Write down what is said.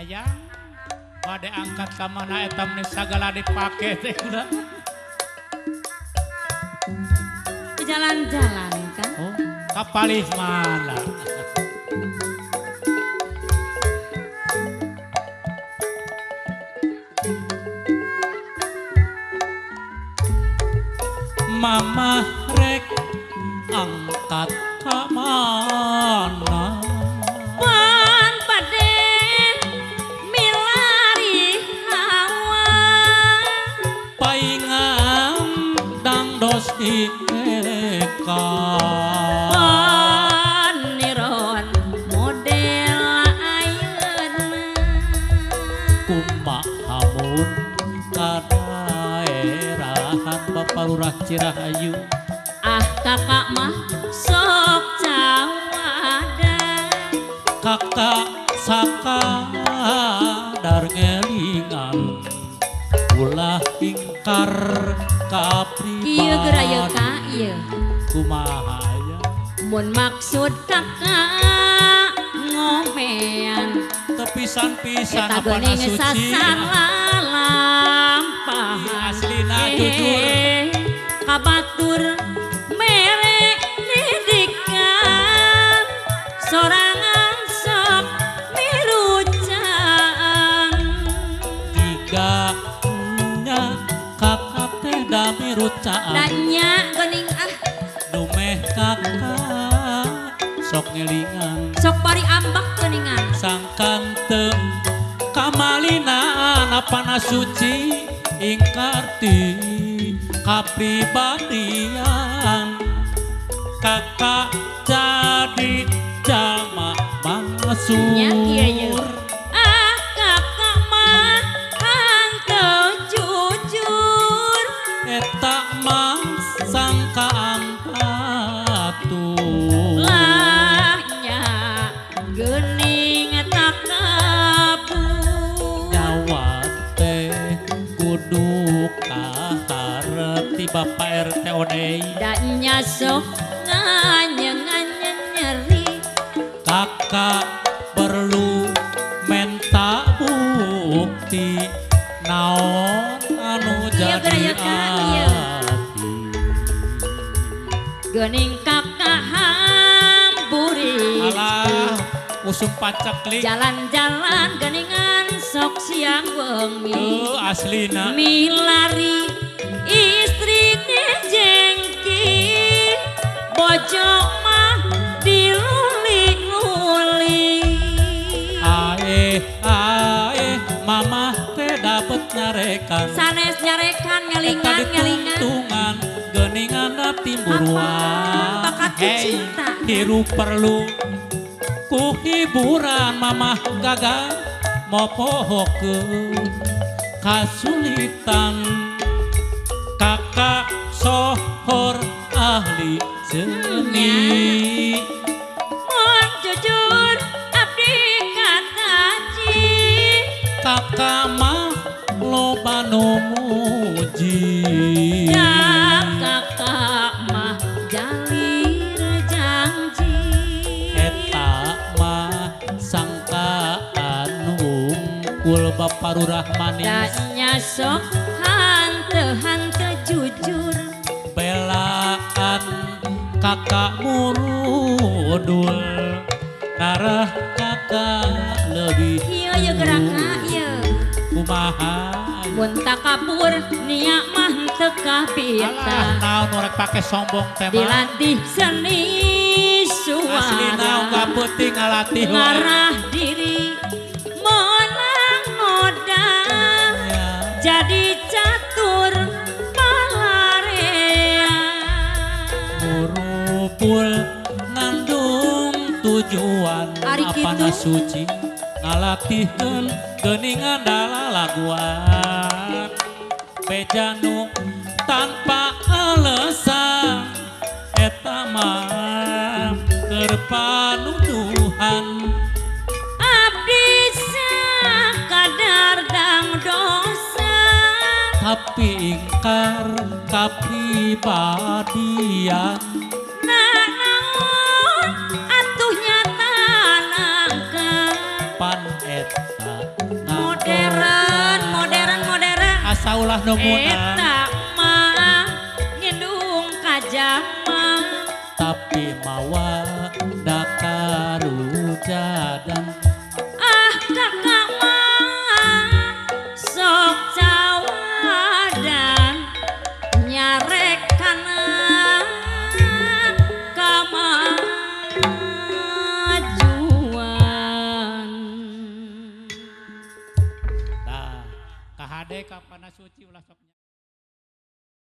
Hayang bade angkat ka mana eta meni sagala dipake teh udah. Jalan-jalan kan? Oh, kapalih mana? Mamah rek angkat ka mana? Pan pade milari hawa. Paingan dangdos di eka. Paniron model ayeuna. Kumaha mun kadaerahan Bapak Lurah Cirahayu. Ah kakak mah sok cawada. Kakak sakadar ngelingan ulah ingkar kapribadian. Ieu geura ieu ka ieu. Kumaha aya? Mun maksud kakak ngomean. Tepisan-pisan Eta apana geuning suci. Sasar lalampahan. Aslina jujur. Kabatur mere didikan sorangan sok mirucaan. Tiga nya kakak teh da mirucaan. Da nya geuning ah. Dumeh kakak sok ngelingan. Sok bari ambak geuningan. Sangkan teu kamalinaan apana suci ingkar ti kapribadian. Kakak jadi jalma masur. Nya kieu ye. Ah kakak mah hanteu jujur. Eta mah sangkaan batur. Lah nya geuning takabur. Nyawa teh kudu kaharti Bapak RT Odey. Da nya sok nganye-nganye nyeri. Kakak perlu menta bukti naon anu Iya, jadi iya, Kak, iya. ati. Geuning kakak hamburi. Alah, usum paceklik. Jalan-jalan geuningan sok siang wengi. Teu aslina. Milari istri jengki. Bojo mah diluli-luli. Aeh aeh mamah teh dapet nyarekan. Sanes nyarekan ngelingan Eta ngelingan. Ditungtungan geuningan da timburuan. Bakat ku Hey, cinta. hirup perlu ku hiburan mamah gagal mopohokeun kasulitan. Kakak sohor ahli seni. Mun jujur abdi kataji. Kakak mah loba nu muji. Ya kakak mah jalir janji. Eta mah sangkaan wungkul Bapak Lurah manis. Da nya sok hanteu-hanteu jujur. Belaan kakak murudul ngarah kakak lebih. Ieu ieu gerak ieu. Kumaha? Mun takabur nia mah teu kapita. Alah naon rek pake sombong teh mah. Dilatih seni suara. Aslina unggah peuting ngalatih wae. Ngarah diri menang noda. Ya. Jadi catur palarea. Murupul ngandung tujuan Ari apana kitu? Suci ngalatihkeun geuningan dalalaguan. Bejanu tanpa alasan eta mah keur panuduhan. Abdi sakadar dang dosa. Tapi ingkar kapribadian. Nah naon atuh nyata nangka. Pan eta nu meunang. Eta mah ngindung ka jaman. Tapi mawa dakarujadan. Ah kakak mah sok cawadan nyarek kana kamajuan. Tah, kahade ka panasuci ulah sok.